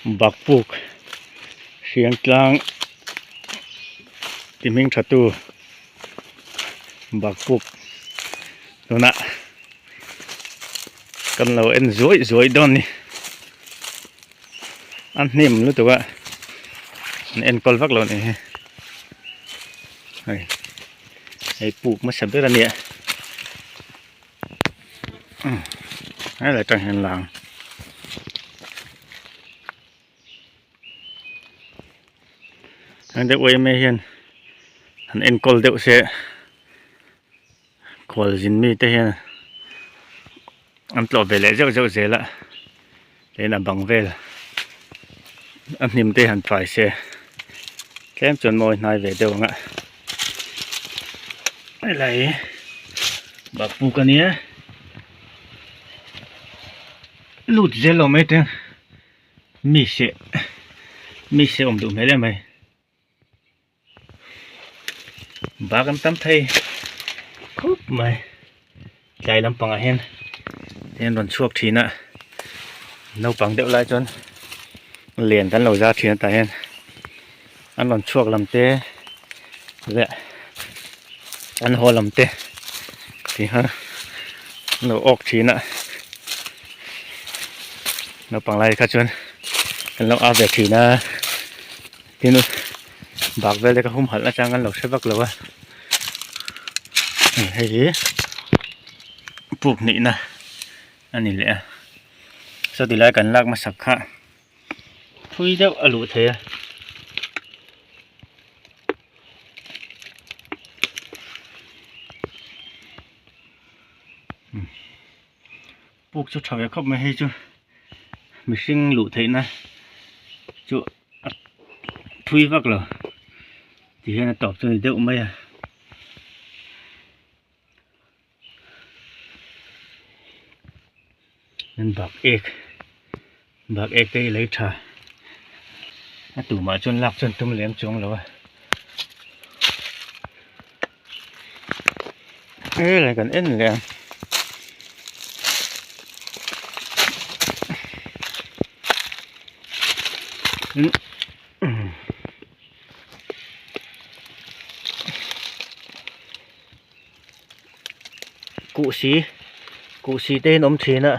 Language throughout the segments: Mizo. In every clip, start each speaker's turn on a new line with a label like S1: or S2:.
S1: Bakpuk Hriangtlang ti hming tha tu Bakpuk tunah kan lo en zuai zuai dawn ni a hnim lutuk a an enkawl vak lo nih hi hei hei puk hmasa ber a nia helai tang hian lang heng deuh ema hian han enkawl deuh se khualzin mite hian an tlawh ve leh zeuh zeuh zel a tin a bang vel a hnim te han fai se tlem chuan mawi hnai ve deuh ang a helai bakpuk a nia lut zel lo mai teng mi seh mi seh awm duh hmel em mai. Bak an tam thei khawp mai tlai lampangah hian hian rawn chhuak thin a naupang deuh lai chuan len kan lo zar thin a tah hian an rawn chhuak lam te leh an haw lam te tih kha an lo awk thin a naupang lai kha chuan kan lo au ve thin a. Tin bak vel te ka humhalh atang kan lo hre vak lo a hei hi puk nihna a ni leh a saw ti lai kan lak hmasak kha thui deuh a luh theih a. Puk chu tha ve khawp mai hei chu mihring luh theihna chu a thui vak lo ti hian a tawp chu a ni deuh mai a. Bak ek bak ek te hi lei tha a tumah chuan lak chuan tum lem chuang lo a helai kan en leh a. Kuhsi kuhsi te in awm thin a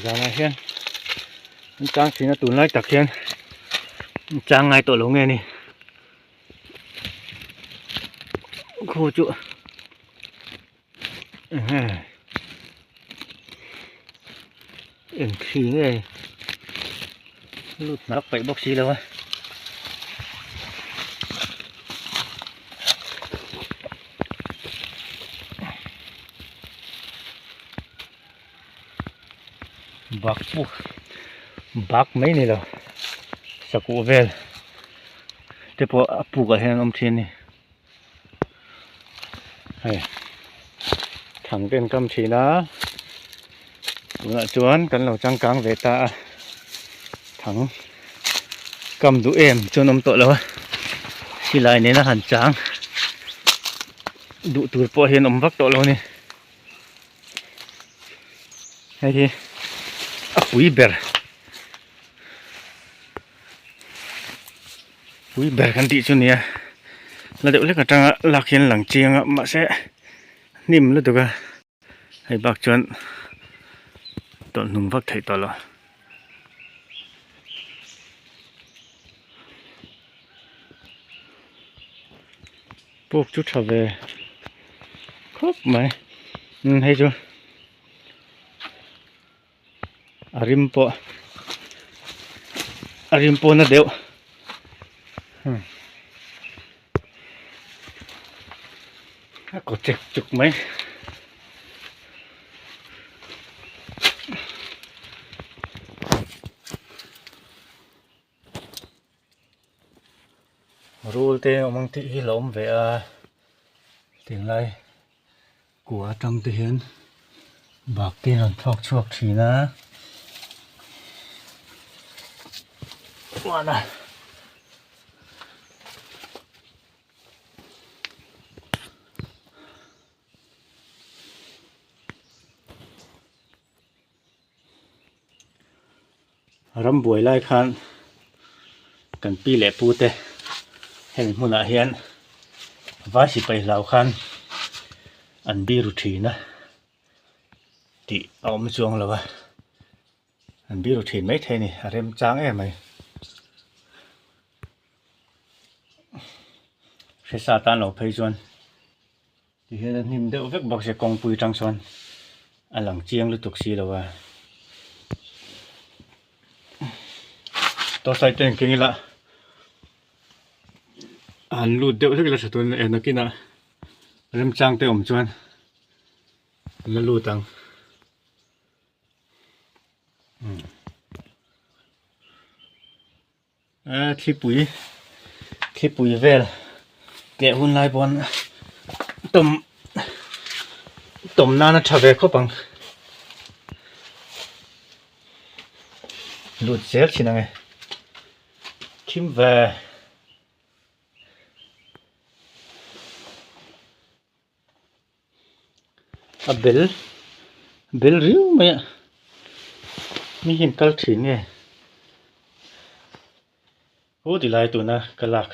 S1: zanah hian an chang thin a tunlai tak hian an chang ngai tawh lo nge ni khu chu Eng thli nge lut hna paih bawk si lo a. Bak pawh bak mai ni lo sakuh vel te pawh a pukah hian an awm thin a ni. Hei thang te an kam thin a tunah chuan kan lo changkang ve ta a thang kam duh em chuan awm tawh lo a silai nena han chang duh tur pawh hian awm vak tawh lo a ni hei hi a pui ber. Pui ber kan tih chu nia la deuh hlek atanga lak hian lang chiang a mahse hnim lutuk a hei bak chuan tawlh hnung vak theih tawh lo. Puk chu tha ve khawp mai hei chu. A rim pawh a rim pawh na deuh a kaw chek chuk mai. Rul te awm ang tih hi la awm ve a tinglai kua atang te hian bak te an rawn thlawk chhuak thin a chuan a. Rambuai lai khan kan pi leh pu te heng hmunah hian vai sipai hlau khan an biru thin a tih a awm chuang lo a an biru thin maithei a ni a remchang em mai. Hresa tan lo phei chuan ti hian a hnim deuh vek bawk sia kawngpui atang chuan a lang chiang lutuk si lo a torchlight te an keng ila an lut deuh hlek ila tha tun eh nakinah remchang te awm chuan an la lut ang. Thlipui thlipui vel tleh hun lai pawn tawm tawm nan a tha ve khawp ang lut zel thin ang e thim ve. A bel bel riau mai a mi hian kal thin nge aw ti lai tuna ka lak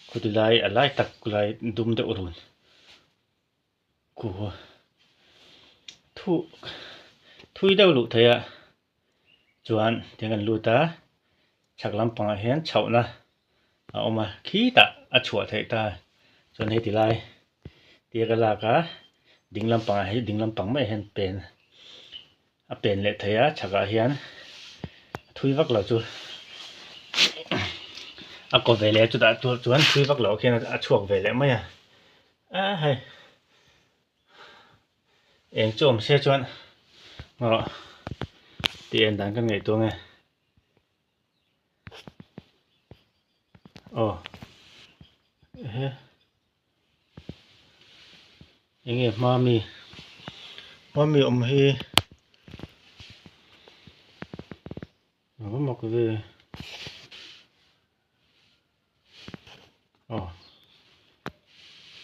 S1: khaw ti lai a lai tak lai dum deuh run khu thu thui deuh luh theih a chuan tiang kan lut a chhak lampangah hian chhohna a awm a khitah a chhuah theih ta chuan heti lai tia ka lak a ding lampangah hi ding lampang maiah hian pen a pen leh thei a chhakah hian a thui vak lo chu a kaw ve leh chutah chuan thui vak loh khian a chhuak ve leh mai a a hei. Eng chu awm se chuan ngaw tih en dan ka ngaihtuah nge aw ehe enge hma mi hma mi awm hi a va mak ve aw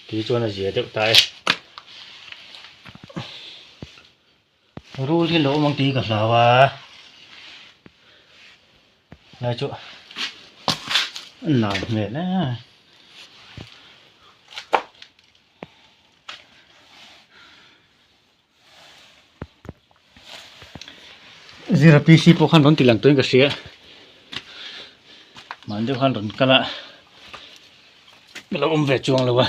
S1: tui chuan a zia deuh ta e rul hi lo awm ang tih hi ka hlau a lai chu a nal hmel e. Zira PC pawh khan rawn ti lang tuin ka hria mahni deuh khan rawn kal a ka lo awm ve chuang lo a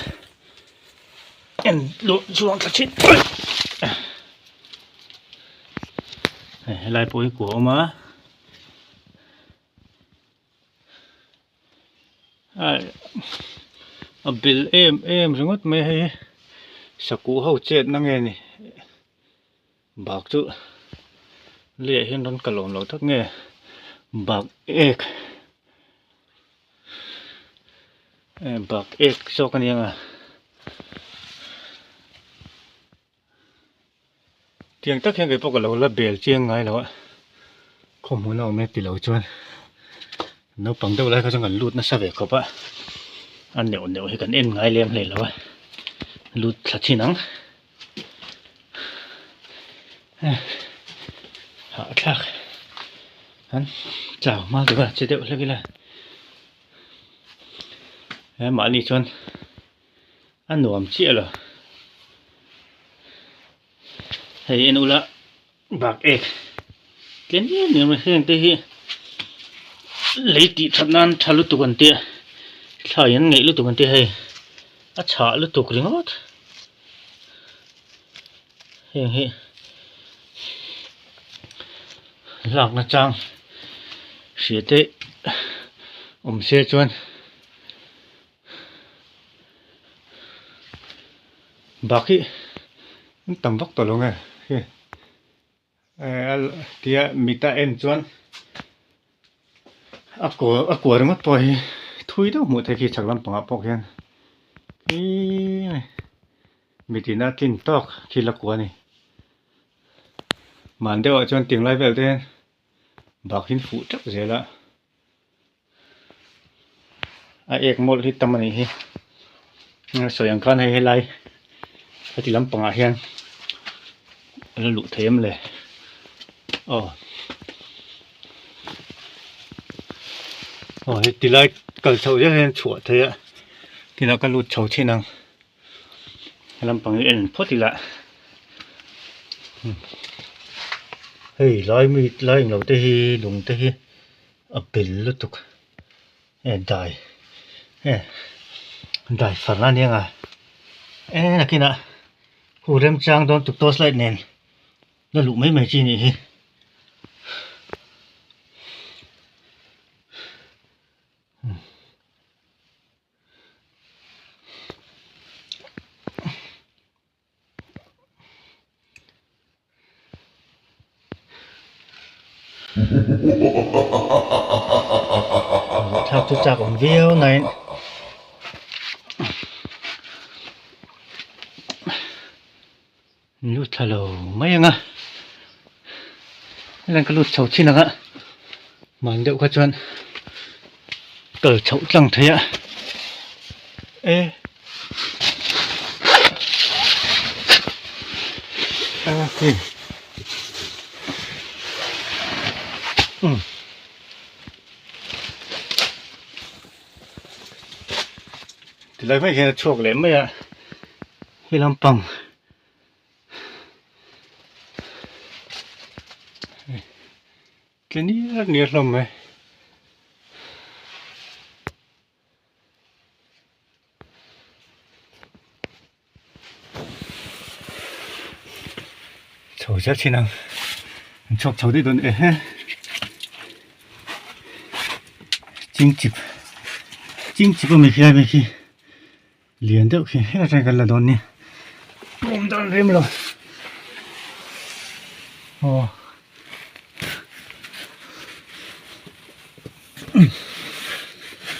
S1: en luh chuang thla thin hei helai pawh hi kua a awm a. A bel em em ringawt mai hei hi sakuh ho chet na nge ni bak chu leiah hian rawn kal awm lo tak nge bak ek bak ek zawk a ni ang a. Tiang tak hian kei pawh ka lo la bel chiang ngai lo a, khaw hmun a awm e ti lo chuan naupang deuh lai kha chuan kan lut nasa ve khawp a, a neuh neuh hi kan en ngai lem hlei lo a, lut thla thin ang hahthlak an chau hma deuh a che deuh hlek ila he mahni chuan. A nuam chiah lo. Hei en ula bak ek tlem em em a heng te hi lei tih that nan tha lutuk an tia thlai an ngeih lutuk an tia hei a chhah lutuk ringawt heng hi lak na chang hria te awm se chuan. Bak hi an tam vak tawh lo nge hei tia mit a en chuan a kaw a kua ringawt pawh hi thui deuh hmuh theih khi chhak lampangah pawh khian mitin a tlin tawk thil a kua a ni man deuhah chuan tinglai vel te bak hi an fuh teuh zel a. A ek mawlh hi tam a nih hi sawi ang khan hei helai heti lampangah hian a la luh thei em le aw. Aw hei tilai kal chhoh zel hian chhuah theih a tinah ka lut chho thin ang he lampang hi en phawt ila hei lai mi lai englo te hi lung te hi a bel lutuk e dai e dai far a nia nga e nakinah hu remchang dawn tuk torch light nen la luh mai mai chi a nih hi. Thlak chu chak awm viau nain Lut thla lo mai ang a, helai ka lut chho chin ang a, man deuh kha chuan kal chhoh tlang thei a e okay um tilai mai hian a chhuak leh mai a he lampang. Tle niar niar hlawm mai. Chho zel thin ang. An chhuak chho daih dawn e he. Chingchip chingchip a mi khi lai mai khi. Lian deuh khi heng atang kan la dawn ni pawm dan rem lo aw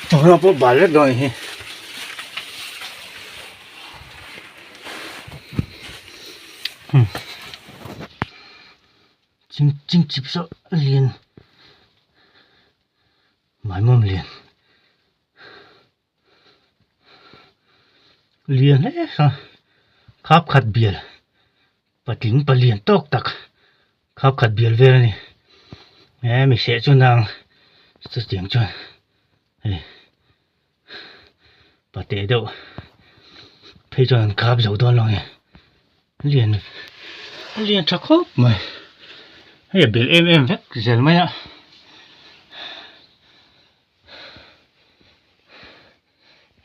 S1: tawhna pawh bal vek dawn hi ching ching chip saw lian maimawm lian. Lian hle a khap khat bial patling palian tawk tak khap khat bial vel a ni he mi seh chu nang chutiang chuan hei pate deuh phei chuan an khap zo dawn lo a ni lian a lian tha khawp mai hei a bel em em vek zel mai a.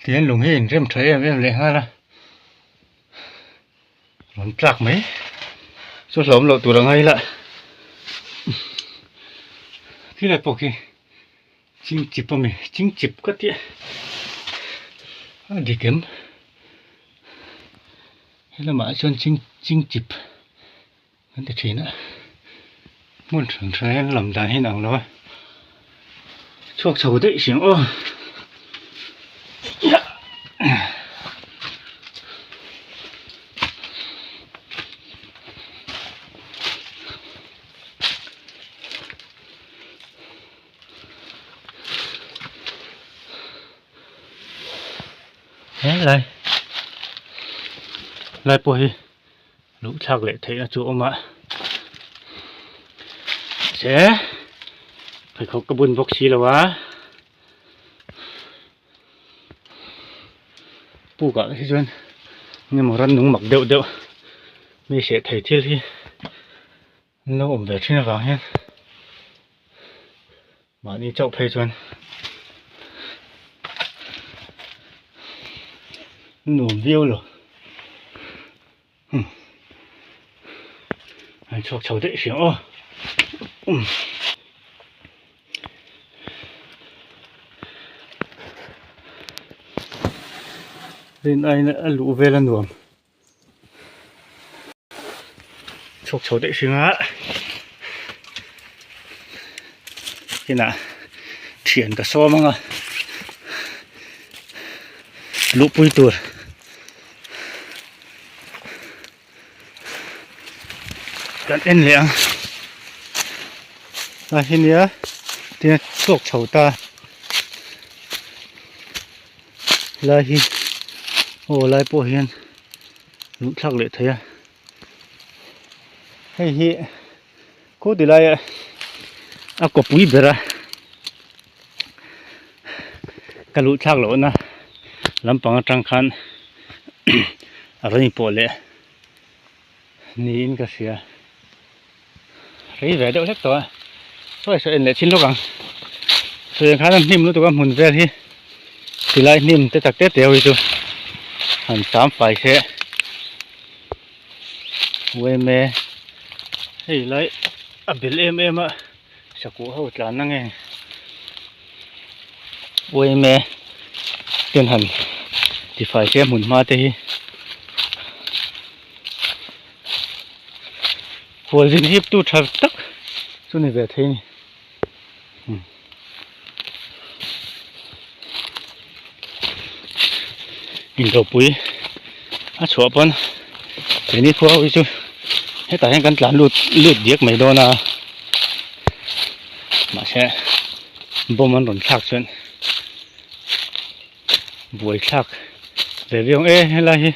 S1: Tihian lung hi a inrem tha em em leh nghal a rawn tlak mai chu hlawm loh tur a ngai la khilai pawh khi chingchip a mi chingchip ka tih a dik em helamah chuan ching chingchip Kan ti thin a, hmun hran hran hian lam dan hi a inang lo a, chhuak chho daih si ang aw. Helai lai pawh hi. Luh thlak leh theihna chu a awm a che pheikhawk ka bun bawk si lo a puk ah hi chuan engemaw rannung mak deuh deuh mi seh thei thil hi an lo awm ve thin avang hian mahni chauh phei chuan nuam viau lo. An chhuak chho daih hriang aw. Rin aiin a luh vel a nuam. Chhuak chho daih hring a. Kinah thian ka sawm ang a. Luhpui tur. Kan en leh ang a hi nia tia chhuak chho ta lai hi aw lai pawh hian luh thlak leh thei a hei hi khaw ti laia a kawpui ber a. Ka luh thlak lohna lampang atang khan a rawn inpawh leh niin ka hria. Rei ve deuh hlek tawh a, sawi sawi en leh chin lawk ang. Sawi ang khan a hnim lutuk a hmun vel hi tilai hnim te tak te te ho hi chu han sam fai se uaime hei lai a bel em em a sakuh ho tlan na nge uaime ten han tifai se hmun hma te hi. Khualzin hip tu tha tak chu ni ve thei a ni. Indopui a chhuah pawn keini khua ho hi chu hetah hian kan tlan lut lut diak mai dawn a mahse bomb an rawn thlak chuan buai thlak ve viau ang e helai hi.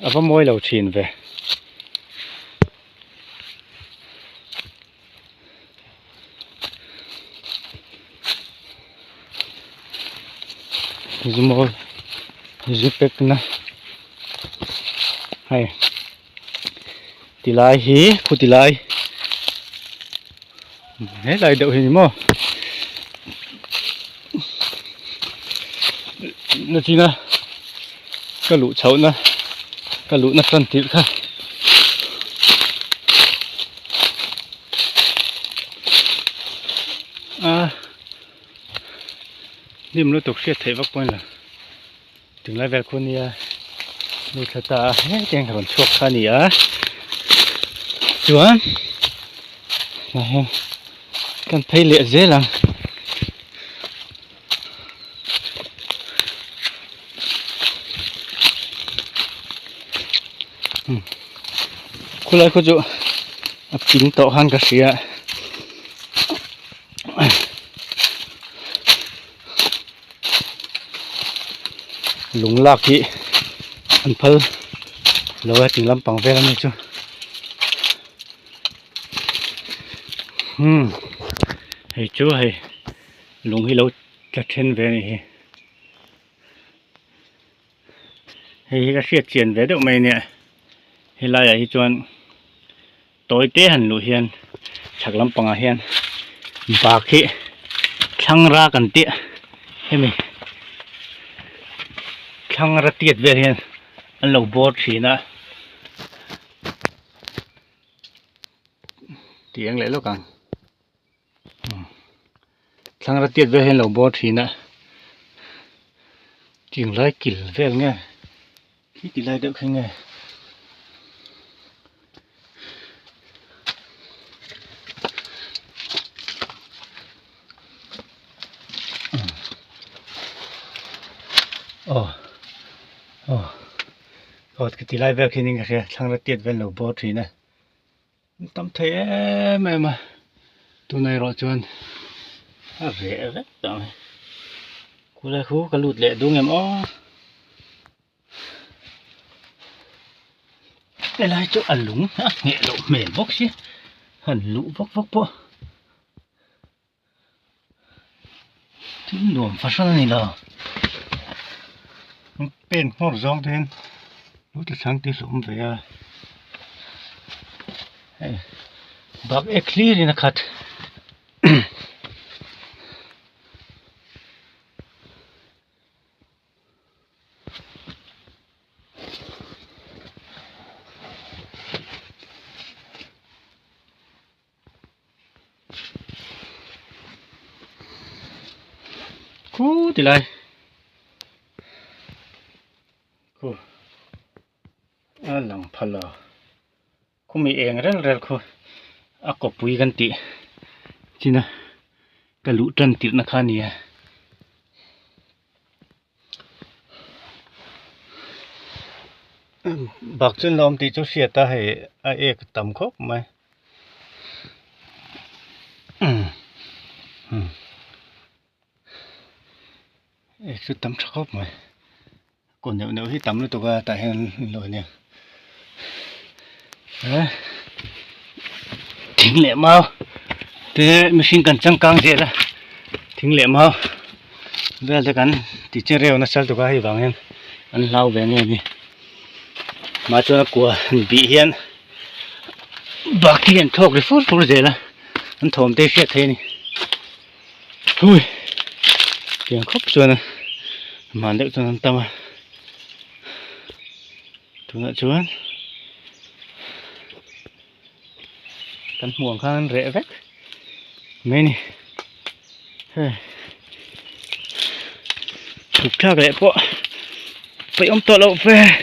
S1: A va mawi lo thin ve. Zu mawi zu pack na hei tilai hi khu tilai helai deuh hi ni maw nachina ka luh chhohna ka luhna tan tirh kha a hnim lutuk hriat theih vak pawh a ni lo tunlai vel khu nia nu thla ta a hetiang rawn chhuak kha a ni a chuan tah hian kan phei leh zel ang. Khulai khu chu a ping tawh khan ka hria. Lung lak hi an phal lo a ting lampang vel a ni chu. Hmm hei chu hei lung hi lo tla then ve a nih hi. Hei hi ka hriat chian ve deuh mai a nia helaiah hi chuan tawi te han luh hian chhak lampangah hian bak hi thlangra kan tih hemi thlangra tiat vel hian an lo bawr thin a tih ang leh lawk ang. Thlangra tiat vel hian lo bawr thin a tinglai kil vel nge khi ti lai deuh khi nge aw aw aw khi ti lai vel khi ni ka hria thlangra tiat vel lo bawr thin a. Tam thei em em a tunah erawh chuan a reh vek tawh mai khulai khu ka lut leh dung em aw helai chu a lung a ngheh loh hmel bawk si han luh vak vak pawh thil nuam fahran a ni lo pen nghawr zawng te hian lu tla chang te hi a awm ve a hei bak ek hlir in a khat. Khu ti lai khu a lang pha lo khumi eng rel rel khu a kawpui kan tih chin a ka luh tan tirh na kha a ni a. Bak chu an la awm tih chu hriat a hei a ek tam khawp mai ek chu tam tha khawp mai kaw neuh neuh hi tam lutuk a tah hian an lo nia thing leh mau te mihring kan changkang zel a thing leh mau. Vel te kan ti che reu nasa lutuk a hei vang hian an hlau ve nge ni mah chuan a kua an bih hian bak hi an thlawk ri fur fur zel a an thawm te hi hriat theih a ni hui tiang khawp chuan a hman deuh chuan an tam a tunah chuan kan hmuh ang khan reh vek mai ni hei chhuk thlak leh pawh peih awm tawh loh ve.